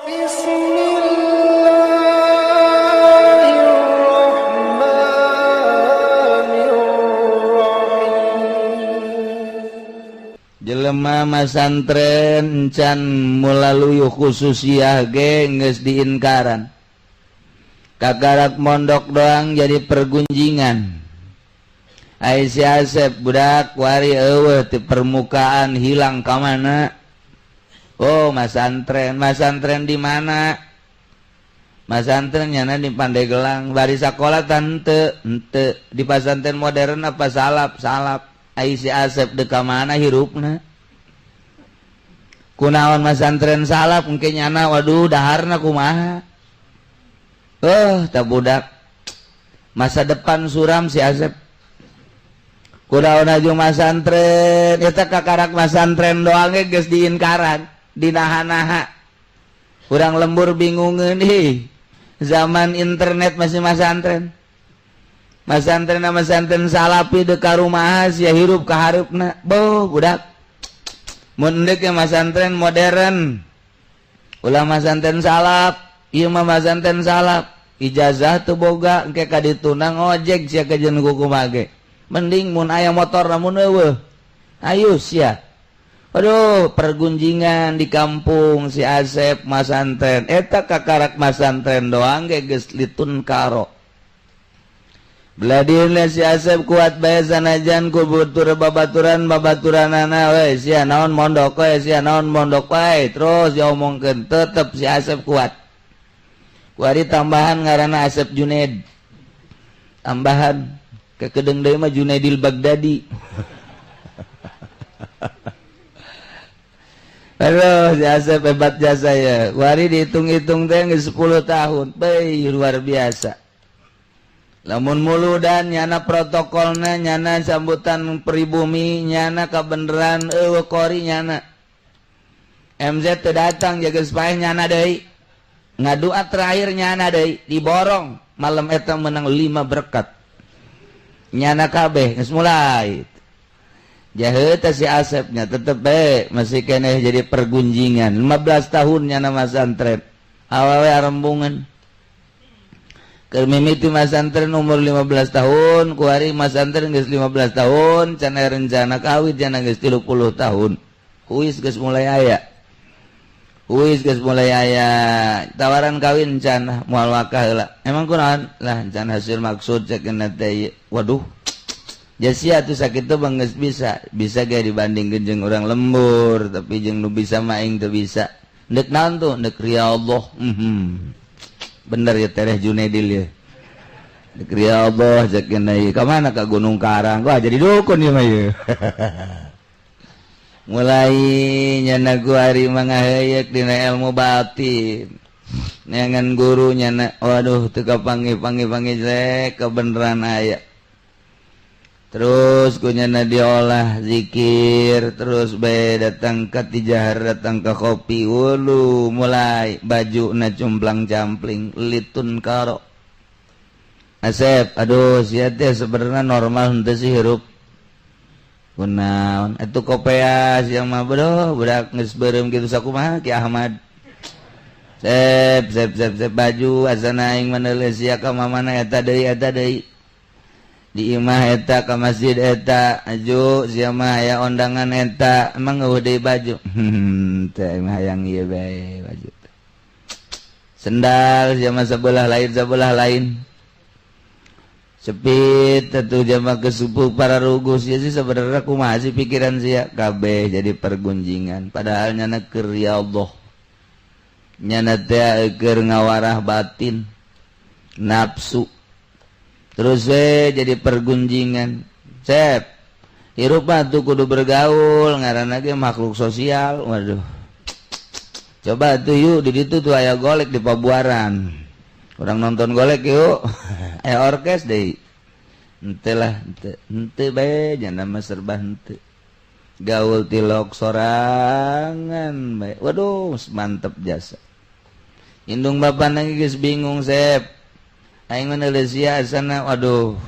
Bismillahirrahmanirrahim. Jelema masantren encan melalui khususiyah ge geus diinkaran. Kakarak mondok doang jadi pergunjingan. Ai si Asep budak wari eueuh di permukaan hilang ka mana? Oh, masantren, masantren di mana? Masantren nyana di Pandeglang, bari sakola tante, henteu di pasantren modern apa salap, salap. Ai si Asep dek ka mana hirupna? Kunaon masantren salap engke nyana waduh daharna kumaha? Oh, tak budak. Masa depan suram si Asep. Kunaon aju masantren, eta kakarak masantren doang ge geus diinkaran, dinaha-naha. Urang lembur bingungeun ih. Zaman internet masih masantren. Masantren masantren salapi deuk ka rumah sia hirup ka hareupna. Boh, budak. Mun deuk masantren modern. Ulah masantren salap, ieu mah masantren salap. Ijazah teu boga engke ka dituna ngojek sia ka jeung kumaha ge. Mending mun aya motor namun eueuh. Ayo sia. Aduh, pergunjingan di kampung si Asep masantren. Eta kakarak masantren doang ge geus litun karo. Beladina si Asep kuat bae sanajan ku butur babaturan babaturanana we sia naon mondok we sia naon mondok wae terus diomongkeun tetep si Asep kuat. Kuari tambahan ngaranna Asep Junaid. Tambahan kekedeng deui mah Junaidil Baghdadi. Aduh, si Asep hebat jasa ya. Wari dihitung-hitung teh geus 10 tahun. Beuh, luar biasa. Lamun muludan nyana protokolna, nyana sambutan pribumi, nyana kabeneran eueuh kori nyana. MZ teu datang jaga paeh nyana deui. Ngadua terakhir nyana deui, diborong. Malam eta menang 5 berkat. Nyana kabeh geus mulai. Jaheut si Asepnya tetep bae masih keneh jadi pergunjingan. 15 tahun nyana masantren. Awewe arembungan. Keur mimiti masantren umur 15 tahun, kuari masantren geus 15 tahun, can aya rencana kawin cenah geus 30 tahun. Huis geus mulai aya. Huis geus mulai aya tawaran kawin can moal wakah heula. Emang kunaon? Lah can hasil maksud cek teh. Waduh. Jasia tuh sakitu bang geus bisa, bisa ge dibandingkeun jeung urang lembur, tapi jeung nu bisa mah aing teu bisa. Ndek naon tuh? Ndek ria Allah. Bener ya Tereh Junaidil ya. Ndek ria Allah cek ieu. Ka mana ka Gunung Karang? Wah jadi dukun ieu mah ieu. Mulai nyana ku ari mangaheuyeuk dina ilmu batin. Neangan guru nyana waduh teu kapanggih-panggih-panggih jelek kebeneran aya. Terus ku nyana diolah zikir, terus bae datang ka tijahar, datang ka kopi, wulu mulai baju na cumplang-campling litun karo. Asep, aduh sia teh sebenarnya normal henteu sih hirup. Kunaon atuh kopea sia mah bodoh budak geus beureum kitu sakumaha Ki Ahmad. Sep sep sep sep baju asana aing meneuleuh sia ka mamana eta deui eta deui. Di imah eta ka masjid eta aju sia mah aya ondangan eta emang eueuh deui baju. Teh mah hayang ieu bae baju. Sendal sia mah sebelah lain. Sepit atuh jama kesupu para rugus sia sih sebenarnya kumaha sih pikiran sia kabeh jadi pergunjingan padahal nyana keur ya Allah. Nyana teh keur ngawarah batin nafsu. Terus jadi pergunjingan. Sep hirup mah tuh kudu bergaul ngaranna ge makhluk sosial. Waduh. Coba tuh yuk di ditu tuh aya golek di Pabuaran. Urang nonton golek yuk. Aya orkes deui. Henteu lah, henteu. Henteu bae nya mah serba henteu. Gaul tilok sorangan bae. Waduh, mantep jasa. Indung bapana geus bingung Sep. Aing mah sia asana waduh.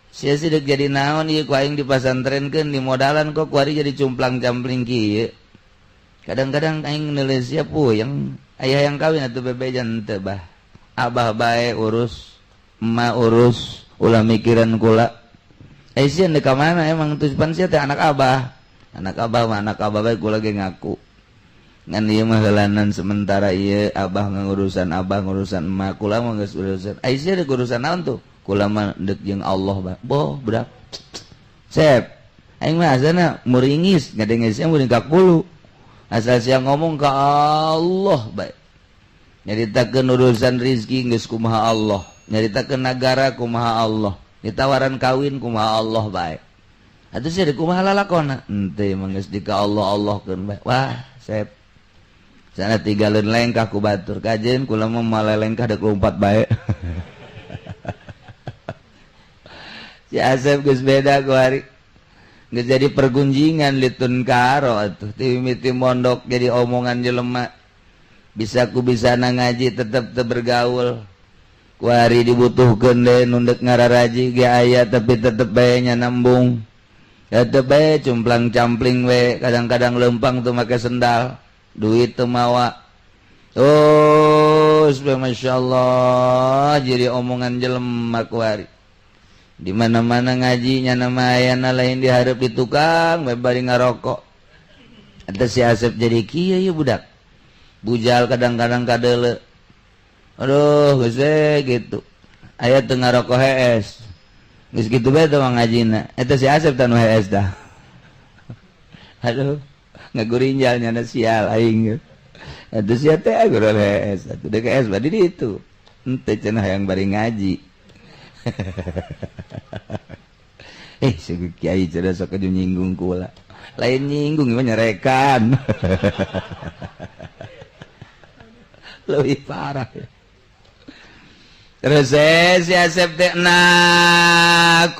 Sia sih dek jadi naon ieu ku aing dipasantrenkeun di modalan kok kuari jadi cumplang-campling kieu. Kadang-kadang aing nulis sia puyeng, aya yang kawin atuh bebejan teu bah. Abah bae urus, emak urus, ulah mikiran kula. Eh sia deuk ka mana emang tuh pan sia teh anak abah. Anak abah mah anak abah bae kula ge ngaku. Ngan ieu mah heulanan sementara ieu abah ngurusan abah ngurusan emak kula mah geus urusan. Ai sia deuk urusan naon tuh? Kula mah deuk jeung Allah bae. Boh budak. Sep. Aing mah asana muringis ngadenge sia muring ka kulu. Asal sia ngomong ka Allah bae. Nyaritakeun urusan rizki geus kumaha Allah, nyaritakeun nagara kumaha Allah, ditawaran kawin kumaha Allah bae. Atuh sia kumaha lalakona? Henteu mah geus di ka Allah Allahkeun bae. Wah, sep. Sana tinggalin lengkah ku batur kajen kula mah malelengkah deuk lompat bae. Si Asep geus beda ku hari. Geus jadi pergunjingan litun karo atuh ti mimiti mondok jadi omongan jelema. Bisa ku bisa ngaji tetep teu bergaul. Ku hari dibutuhkeun deui nu deuk ngararaji ge aya tapi tetep bae nya nembung. Tetep bae cumplang-campling we, kadang-kadang lempang teu make sendal, duit teu mawa. Terus masyaallah jadi omongan jelema ku hari. Di mana-mana ngajinya nama ayana lain diharap di tukang bae bari ngarokok. Eta si Asep jadi kieu ieu budak. Bujal kadang-kadang kadeule. Aduh geus we gitu. Aya teu ngarokok hees. Geus kitu bae teh ngajina. Eta si Asep teh nu hees dah. Aduh, ngagurinjal nyana sial aing. Eta sia teh gurul hees. Atuh deuk hees bari di ditu. Henteu cenah hayang bari ngaji. Si kiai cenah sok nyinggung kula. Lain nyinggung mah nyerekan. Lebih parah ya. Terus si Asep teh na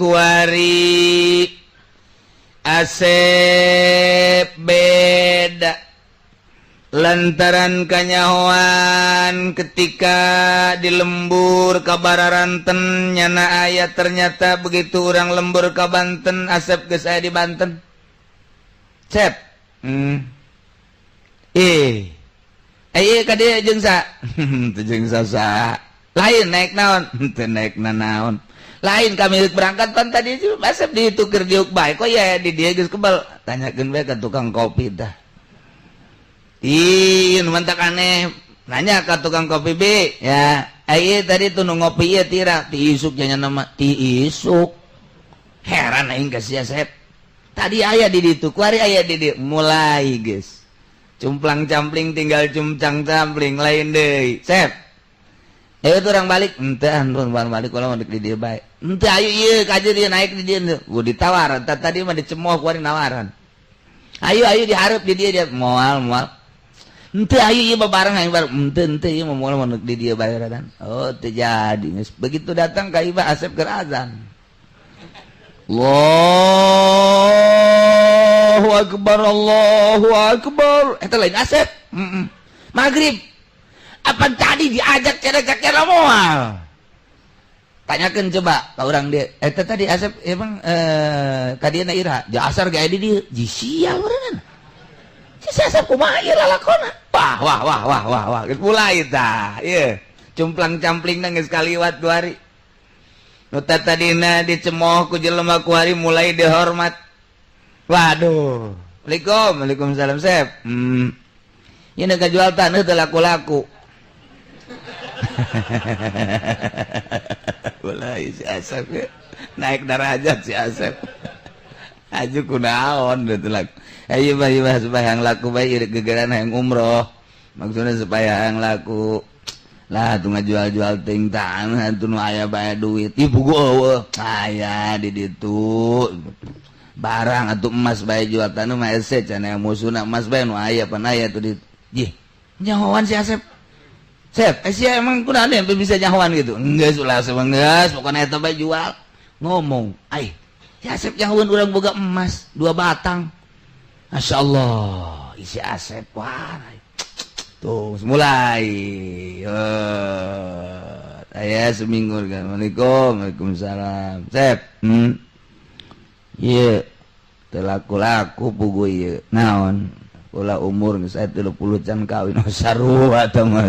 kuari Asep beda lantaran kanyahoan ketika di lembur kabararanten nyana aya ternyata begitu orang lembur ka Banten Asep geus aya di Banten. Cep. Eh ka dieu jeung sa? Teu jeung sa. Lain naik naon? Teu naik naon. Lain kami berangkat pan tadi Asep ditukir diuk bae kok ya di dieu geus kebal. Tanyakeun bae ka tukang kopi tah. Ih, nu mantak aneh. Nanya ka tukang kopi B, ya. Ai tadi tuh nu ngopi ieu tira ti isuk nya nama ti isuk. Heran aing ka si Asep. Tadi aya di ditu, kuari aya di dieu. Mulai geus. Cumplang-campling tinggal cumcang-campling lain deui. Sep. Ayo tuh orang balik, henteu anpun balik kula mah di dieu bae. Henteu ayo ieu ka dieu naik di dieu. Gua ditawar, tadi mah dicemooh kuari nawaran. Ayo ayo dihareup di dieu dia moal moal. Henteu ayo ieu babareng aing bareng. Henteu henteu ieu mah moal mah di dieu bae radan. Oh teu jadi geus. Begitu datang ka ibah Asep keur azan. Allahu akbar Allahu akbar. Eta lain Asep. Maghrib. Apa tadi diajak cerek-cerek moal? Tanyakeun coba ka urang dieu. Eta tadi Asep emang ka dieu na ira. Jasar ge di dieu. Ji sial urang. Si Asep kumaha ieu lalakona? Wah wah wah wah wah wah. Geus mulai tah. Ieu cumplang-campling geus kaliwat dua hari. Nu tadina dicemooh ku jelema ku hari mulai dihormat. Waduh. Waalaikum, waalaikumsalam Sep. Ieu nu kajual taneuh teu laku-laku. Mulai si Asep ya. Naik derajat si Asep. Aju kunaon teu laku. Ayo bah bah supaya yang laku bae gegeran hayang umroh. Maksudnya supaya yang laku. Lah tuh ngajual-jual ting tanah tuh nu aya bae duit. Ih buku eueuh. Aya di ditu. Barang atuh emas bae jual tanah mah hese cenah musuhna emas bae nu aya pan aya tuh di. Jih, nyahoan si Asep. Sep, sia emang kunaon sampai bisa nyahoan gitu? Geus ulah Asep geus, pokona eta bae jual. Ngomong, ai, si Asep nyahoan urang boga emas 2 batang. Masyaallah, isi Asep wah. Tuh, mulai. Aya seminggu kan. Assalamualaikum, waalaikumsalam. Sep. Ieu teu laku-laku pugu ieu. Naon? Ulah umur geus aya 30 can kawin oh, sarua tah mah.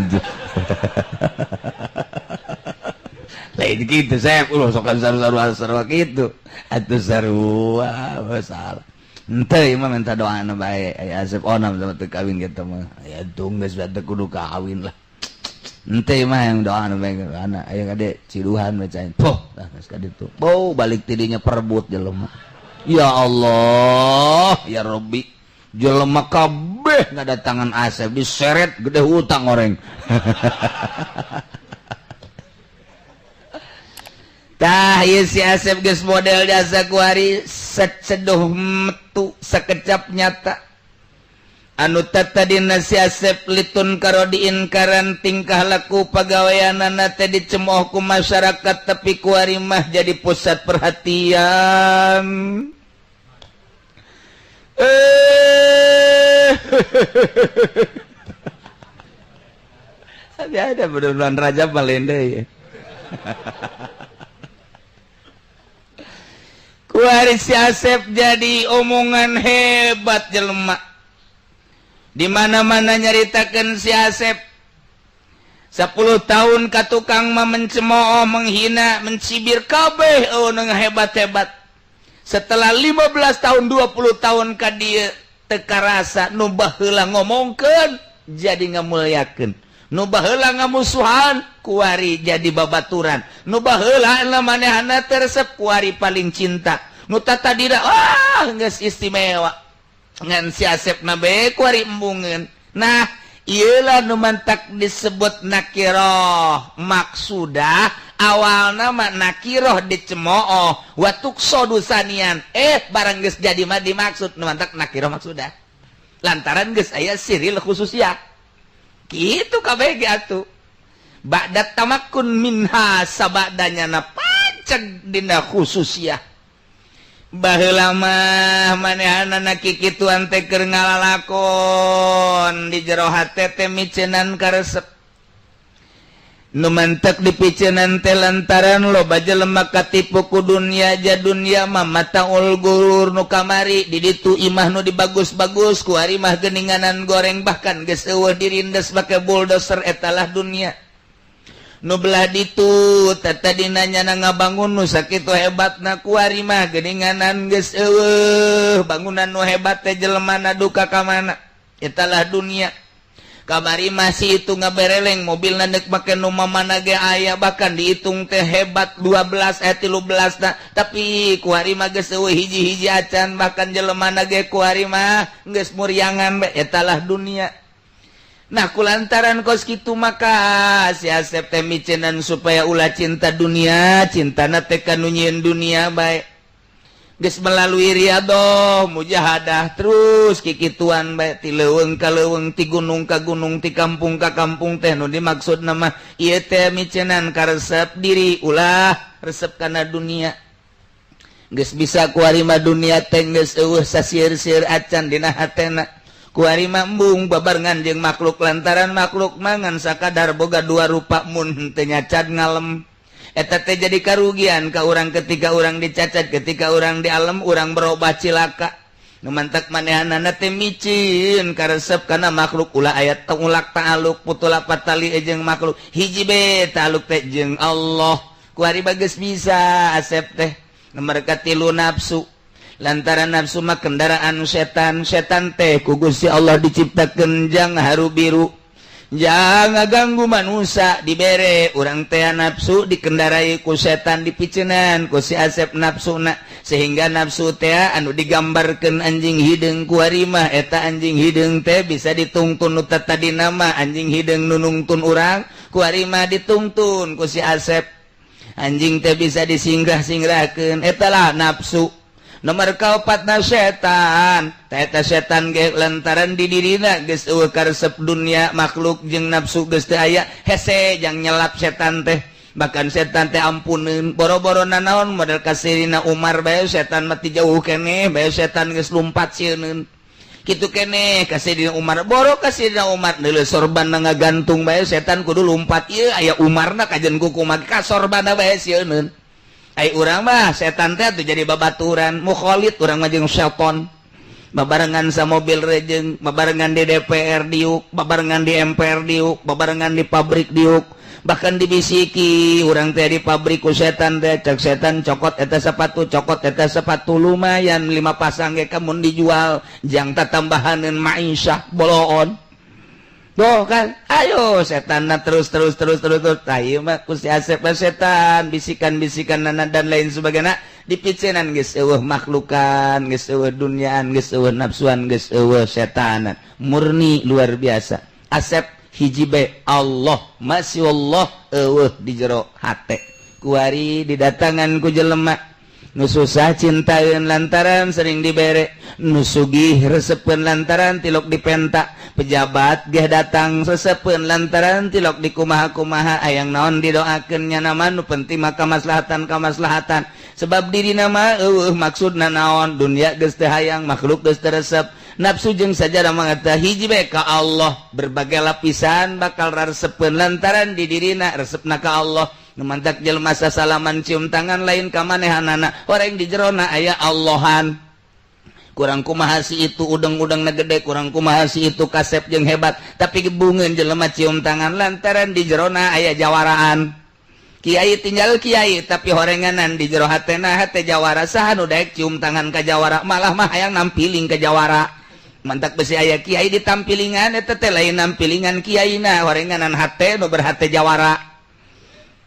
Lain kitu saya ulah sok sarua sarua kitu. Atuh sarua salah. Henteu ieu mah minta doana bae. Aya Asep onam sama teu kawin kitu mah. Aya tung geus teu kudu kawin lah. Henteu mah yang doana bae anak aya kade ciduhan bacain. Poh, tah geus ka ditu. Bau balik tidinya perebut jelema. Ya Allah, ya Rabbi. Jelema kabeh ngadatangan Asep diseret gede hutang oreng. Tah ieu si Asep geus model jasa kuari seceduh metu sekecap nyata. Anu tadina si Asep litun karo diinkaran tingkah laku pagaweanana teh dicemooh ku masyarakat tapi kuari mah jadi pusat perhatian. Tapi ada bulan Rajab malende ya. Kuari si Asep jadi omongan hebat jelema. Di mana-mana nyaritakeun si Asep. 10 tahun ka tukang mah mencemooh, menghina, mencibir kabeh eueuh hebat-hebat. Setelah 15 tahun 20 tahun ka dieu teu karasa nu baheula ngomongkeun jadi ngamulyakeun. Nu baheula ngamusuhan kuari jadi babaturan. Nu baheula manehna teu resep kuari paling cinta. Nu tatadina wah geus istimewa. Ngan si Asep na bae kuari embungeun. Nah, ieu lah nu mantak disebut nakiroh. Maksudah awalna mah nakiroh dicemooh wa tuqsadu sanian. Barang geus jadi mah dimaksud nu mantak nakiroh maksudah. Lantaran geus aya siril khususiyah. Gitu kabeh ge atuh. Ba'da tamakkun minha sabadanya na panceg dina khususiyah. Baheula mah manehanana kikituan teh keur ngalalakon di jero hate teh miceunan karesep. Nu mantek dipiceunan teh lantaran loba jelema katipu ku dunya ja dunya mah mataul gurur nu kamari di ditu imah nu dibagus-bagus ku ari mah geuninganan goreng bahkan geus eueuh dirindes make bulldozer etalah dunia. Nu belah ditu tadina nyana ngabangun nu sakitu hebatna kuari mah geuninganan geus eueuh bangunan nu hebat teh jelemana duka ka mana etalah dunia. Kamari masih itu ngabereleng mobilna deuk make nu mamana ge aya bahkan dihitung teh hebat 12 13 na tapi kuari mah geus eueuh hiji-hiji acan bahkan jelemana ge kuari mah geus muriangan bae etalah dunia. Nah kulantaran kos kitu maka si Asep teh miceunan supaya ulah cinta dunia, cintana teh ka nu nyieun dunia bae. Geus melalui riadoh, mujahadah terus kikituan bae ti leuweung ka leuweung, ti gunung ka gunung, ti kampung ka kampung teh nu dimaksudna mah ieu teh miceunan karesep diri ulah resep kana dunia. Geus bisa kuari mah dunia teh geus eueuh sasieur-sieur acan dina hatena. Kuari mah embung babarengan jeung makhluk lantaran makhluk mangan sakadar boga dua rupa mun henteu nyacat ngalem. Eta teh jadi karugian ka urang ketika urang dicacat, ketika urang dialem urang berubah cilaka. Nu mantak manehanana teh micin karesep kana makhluk ulah aya tengulak ta'aluk putula patali jeung makhluk hiji be ta'aluk teh jeung Allah. Kuari bageus bisa Asep teh nomor katilu nafsu. Lantaran nafsu mah kendaraan setan, setan teh ku Gusti Allah diciptakeun jang haru biru. Jangan ganggu manusia dibere urang teh nafsu dikendarai ku setan dipiceunan ku si Asep nafsuna sehingga nafsu teh anu digambarkeun anjing hideung kuari mah eta anjing hideung teh bisa ditungtun nu tadina mah anjing hideung nu nungtun urang kuari mah ditungtun ku si Asep. Anjing teh bisa disinggah-singgahkeun eta lah nafsu. Nomor kaopatna setan, eta setan ge lantaran di dirina geus eueuh karesep dunia makhluk jeung nafsu geus teu aya hese jang nyelap setan teh. Bahkan setan teh ampuneun boro-boro nanaon model kasirina Umar bae setan mah ti jauh keneh bae setan geus lumpat sieuneun. Kitu keneh kasirina Umar boro kasirina Umar deuleu sorbanna ngagantung bae setan kudu lumpat ieu aya Umarna kajen kukumaha ka sorbanna bae sieuneun. Ai urang mah setan teh atuh jadi babaturan mukhalid urang mah jeung setan. Babarengan sa mobil rejeng, babarengan di DPR diuk, babarengan di MPR diuk, babarengan di pabrik diuk. Bahkan dibisiki urang teh di pabrik ku setan teh, cek setan, "Cokot eta sepatu, cokot eta sepatu, lumayan lima pasang ge kamun dijual jang tatambahaneun ma'isyah boloon." Tuh kan, ayo setan terus terus terus terus terus. Tahu mah ku si Asep setan bisikan-bisikan nana dan lain sebagainya dipicenan, geus eueuh makhlukan, geus eueuh duniaan, geus eueuh nafsuan, geus eueuh setanan. Murni luar biasa. Asep hiji be Allah, masih Allah eueuh di jero hate. Kuari didatangan ku jelema nu susah cintain lantaran sering dibere, nu sugih resepen lantaran tilok dipenta, pejabat geh datang resepen lantaran tilok di kumaha-kumaha, ayang naon didoakeun. Nama nu penting maka kamaslahatan kamaslahatan, sebab diri nama maksudna naon, dunia geus teu hayang, makhluk geus teu resep, nafsu jeung sajadah mangata hiji bae ka Allah. Berbagai lapisan bakal resepeun lantaran di dirina resepna ka Allah. Nu mantak jelema sasalaman, cium tangan, lain ka manehanana, orang di jerona aya Allahan. Kurang kumaha si itu udeng-udeng na gede, kurang kumaha si itu kasep jeung hebat, tapi gebungeun jelema cium tangan lantaran di jerona aya jawaraan. Kiai tinggal kiai, tapi horenganan di jero hatena hate jawara. Saha nu daek cium tangan ka jawara? Malah mah hayang nampiling ke jawara. Mantak besi aya kiai ditampilingan, eta teh lain nampilingan kiaina, horenganan hate nu berhate jawara.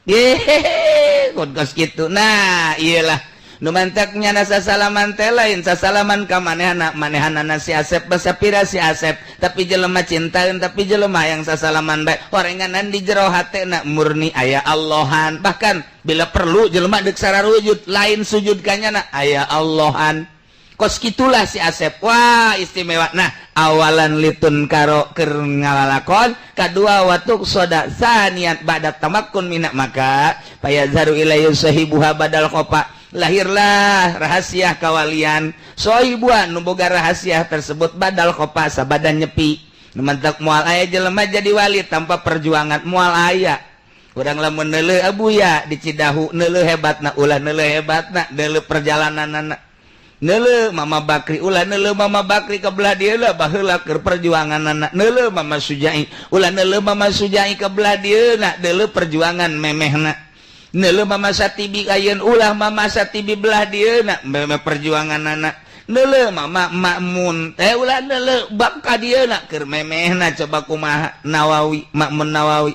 Yehehe, kos gitu. Nah, iyalah nu mantaknya nasa salaman teh lain sasalaman ka manehana manehanana si Asep, basapira si Asep, tapi jelema cintaeun, tapi jelema yang sasalaman bae horenganan di jero hatena murni aya Allahan. Bahkan bila perlu jelema deuk sararujud, lain sujud kanyana, aya Allahan. Kos gitulah si Asep. Wah, istimewa. Nah, awalan litun karo keur ngalalakon kadua watuk soda saniat ba'da tamakkun minak, maka payazharu ilayhi sahibuha badal khofa, lahirlah rahasia kawalian sohibuan nu boga rahasia tersebut badal khofa, sabadan nyepi. Mantak moal aya jelema jadi wali tanpa perjuangan, moal aya. Urang lamun neuleuh Abuya di Cidahu, neuleuh hebatna ulah, neuleuh hebatna, neuleuh perjalananana. Neuleuh Mama Bakri ulah, neuleuh Mama Bakri ke belah dieu lah, baheula keur perjuanganana. Neuleuh Mama Sujai ulah, neuleuh Mama Sujai ke belah dieu na, neuleuh perjuangan memehna. Neuleuh Mama Satibi ayeun ulah, Mama Satibi belah dieu na, memeh perjuanganana. Neuleuh Mama Makmun teh ulah, neuleuh bak ka dieu na, keur memehna. Coba kumaha Nawawi, Makmun Nawawi,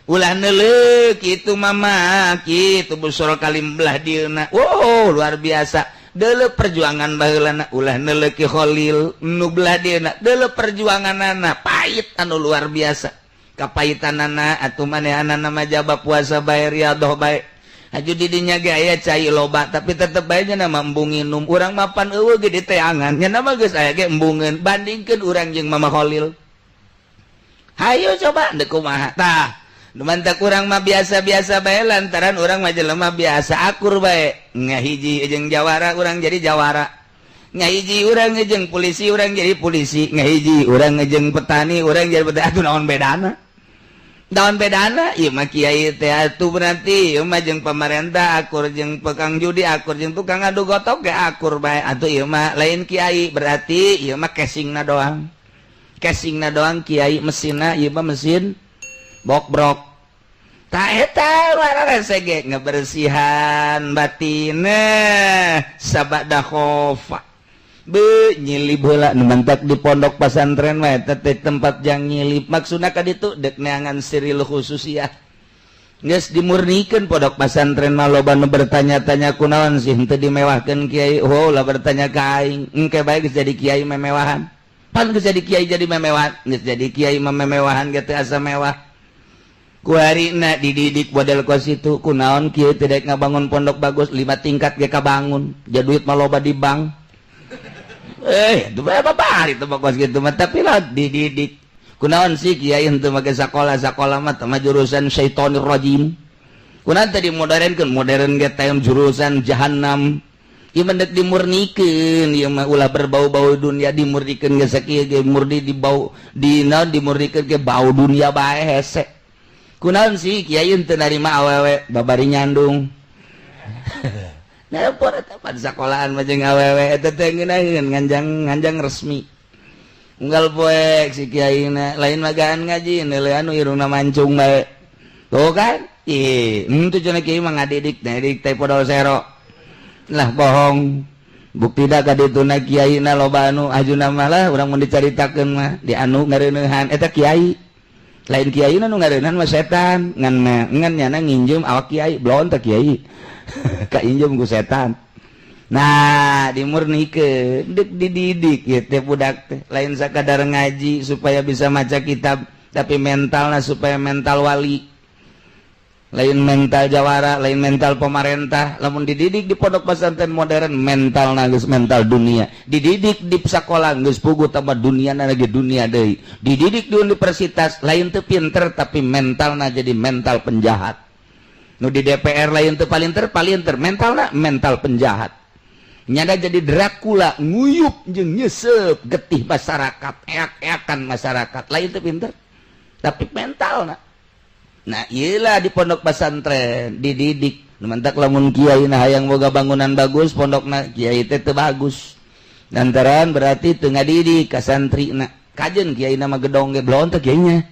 ulah neuleuh kitu Mama kitu Busoro Kalim belah dieu na. Wow, luar biasa. Deuleu perjuangan baheulana ulah, neuleuh Ki Khalil nu belah dieuna, deuleu perjuanganana pahit anu luar biasa kapahitanana. Atuh manehanana mah jaba puasa bae, riyadhah bae. Aju di dinya ge aya cai loba, tapi tetep bae nya mah embung nginum. Urang mapan eueuh ge diteangan, nya mah geus aya ge embungeun. Bandingkeun urang jeung Mama Khalil, hayu coba deuk kumaha tah. Mantak urang mah biasa-biasa bae lantaran urang mah jelema biasa, akur bae. Ngahiji jeung jawara, urang jadi jawara. Ngahiji urang jeung polisi, urang jadi polisi. Ngahiji urang jeung petani, urang jadi petani. Atuh naon bedana? Naon bedana? Ieu mah kiai teh atuh berarti ieu mah jeung pemerintah akur, jeung tukang judi akur, jeung tukang adu gotok ge akur bae. Atuh ieu mah lain kiai, berarti ieu mah casingna doang. Casingna doang kiai, mesinna ieu mah mesin bokbrok. Ngebersihan batin sabada khofa be nyilib heula. Nu mantak di pondok pesantren mah eta teh tempat jang nyilib, maksudna ka ditu dek neangan siril khususiyah. Geus dimurnikeun pondok pesantren mah. Loba nu bertanya-tanya, kunaon sih henteu dimewahkeun kiai? Oh, lah bertanya ka aing, engke bae geus jadi kiai memewahan. Pan geus jadi kiai jadi memewahan, geus jadi kiai mah memewahan ge teu asa mewah. Kuarina dididik model kos itu, kunaon kieu tidak ngabangun pondok bagus, lima tingkat ge kabangun, ja duit mah loba di bank. Eh, itu berapa hari itu mah kos gitu mah, tapi lah dididik. Kunaon sih kiai henteu make sakola? Sakola mah mah jurusan syaitonir rajim. Kunaon tadi modernkeun? Modern ge teh jurusan jahanam. Ieu mah deuk dimurnikeun, ieu mah ulah berbau-bau dunia. Dimurnikeun ge sakieu ge murni di bau di naon, dimurnikeun ge bau dunia bae hese. Kunaon sih kiai teu narima awewe babari nyandung? Nelpon eta pan sekolahan mah jeung awewe eta teh ngeunaheun nganjang nganjang resmi. Unggal poek si kiai na lain magaan ngaji, neuleuhan nu irungna mancung bae. Tuh kan? Ih, henteu cenah kiai mah ngadidik, ngadidik teh podol sero. Lah, bohong. Bukti da ka dituna kiai na loba anu ajuna mah lah urang mun dicaritakeun mah di anu ngareuneuhan eta kiai. Lain kiai nu ngareuneuhan mah setan, ngan ngan nyana nginjem awak kiai, blon teh kiai. Kainjem ku setan. Nah, dimurnikeun, deuk dididik ieu teh budak teh lain sakadar ngaji supaya bisa maca kitab, tapi mentalna supaya mental wali, lain mental jawara, lain mental pemerintah. Lamun dididik di pondok pesantren modern, mental geus mental dunia. Dididik di sekolah geus puguh tambah dunia lagi, dunia deui. Dididik di universitas lain teu pinter, tapi mentalna jadi mental penjahat. Nu di DPR lain teu palinter palinter, mentalna mental penjahat. Nyada jadi Dracula, nguyup jeung nyesep getih masyarakat, eak-eakan masyarakat. Lain teu pinter, tapi mentalna. Nah, iyalah di pondok pesantren dididik. Mantak lamun kiai nah hayang boga bangunan bagus pondokna, kiai teh teu bagus. Lantaran berarti teu ngadidik ka santrina. Kajen kiai nama gedong ge belon teh kiainya.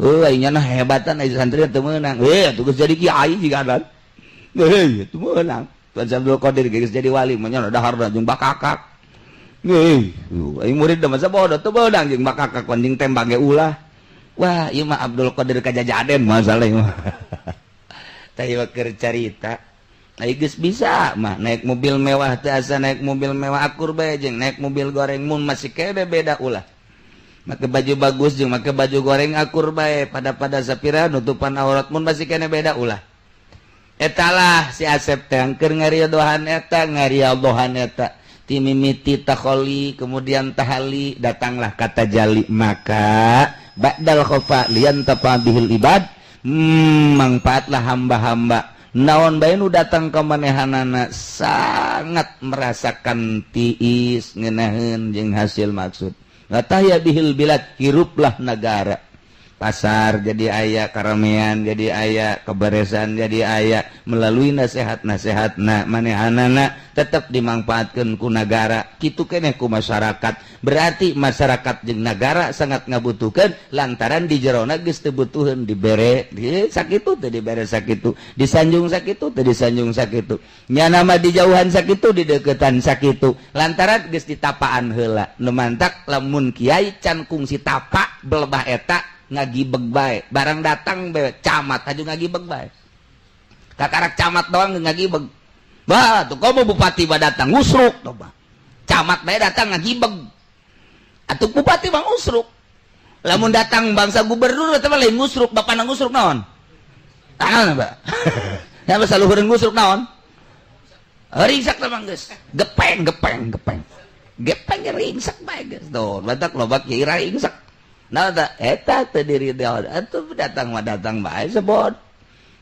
Oh, aing nah hebatan, ai santri teu meunang. Eh, atuh geus jadi kiai jiga dan. Heuh, teu meunang. Tuan Abdul Qadir geus jadi wali mah nya dahar jeung bakakak. Heuh, aing murid mah bodoh, teu meunang jeung bakakak anjing tembak ge ulah. Wah, ieu mah Abdul Qadir kajajaden masalah mah. Tah, keur carita. Ai geus bisa mah naik mobil mewah teh, asa naik mobil mewah akur bae jeung naik mobil goreng, mun masih kene beda ulah. Make baju bagus jeung make baju goreng akur bae, pada pada sapira nutupan aurat, mun masih kene beda ulah. Etalah si Asep teh keur ngaridohan eta, ngaridohan eta timimiti takholi, kemudian tahali, datanglah kata jali. Maka ba'dal khofa liyantafa bihil ibad, mangfaatlah hamba-hamba. Naon bae nu datang ke manehanana sangat merasakan tiis, ngenaheun jeung hasil maksud. Tahya bihil bilad, hiruplah negara, pasar jadi aya, karamean jadi aya, keberesan jadi aya melalui nasihat-nasihat. Nah, manehanana tetap dimanfaatkan ku negara, kitu keneh ku masyarakat. Berarti masyarakat jeung negara sangat ngabutuhkan, lantaran di jerona geus teu butuheun dibere sakitu teh, dibere sakitu, disanjung sakitu teh, disanjung sakitu, nyana mah dijauhan sakitu, dideketan sakitu, lantaran geus ditapaan heula. Nu mantak lamun kiai can kungsi tapa belebah eta ngagibeg bae. Barang datang bae camat aja ngagibeg bae, kakarak camat doang ngagibeg. Bah, tuh komo bupati bah datang ngusruk tuh bah. Camat bae datang ngagibeg atuh, bupati bang usruk. Lamun datang bangsa gubernur eta mah lain ngusruk, bapak ngusruk naon? Naon, Pak? Ya basa luhureun ngusruk naon? Ringsak teh geus gepeng gepeng gepeng gepeng, ringsak bae geus. Tuh batak loba kiai ringsak. Nah, eta teu diri atuh datang mah datang bae sebot.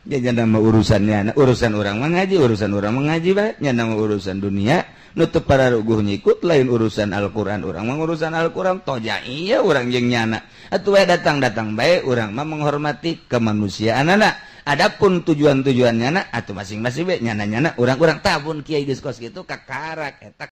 Ya, nama urusannya urusan orang mengaji, urusan orang mengaji bae nya. Nama urusan dunia nutup para ruguh nyikut, lain urusan Al-Qur'an. Urang mah urusan Al-Qur'an toja, iya urang jeung nyana atuh bae datang datang bae. Urang mah menghormati kemanusiaan anak. Adapun tujuan-tujuannya na atuh masing-masing bae nyana-nyana, urang-urang tabun kiai geus kos kitu kakarak eta.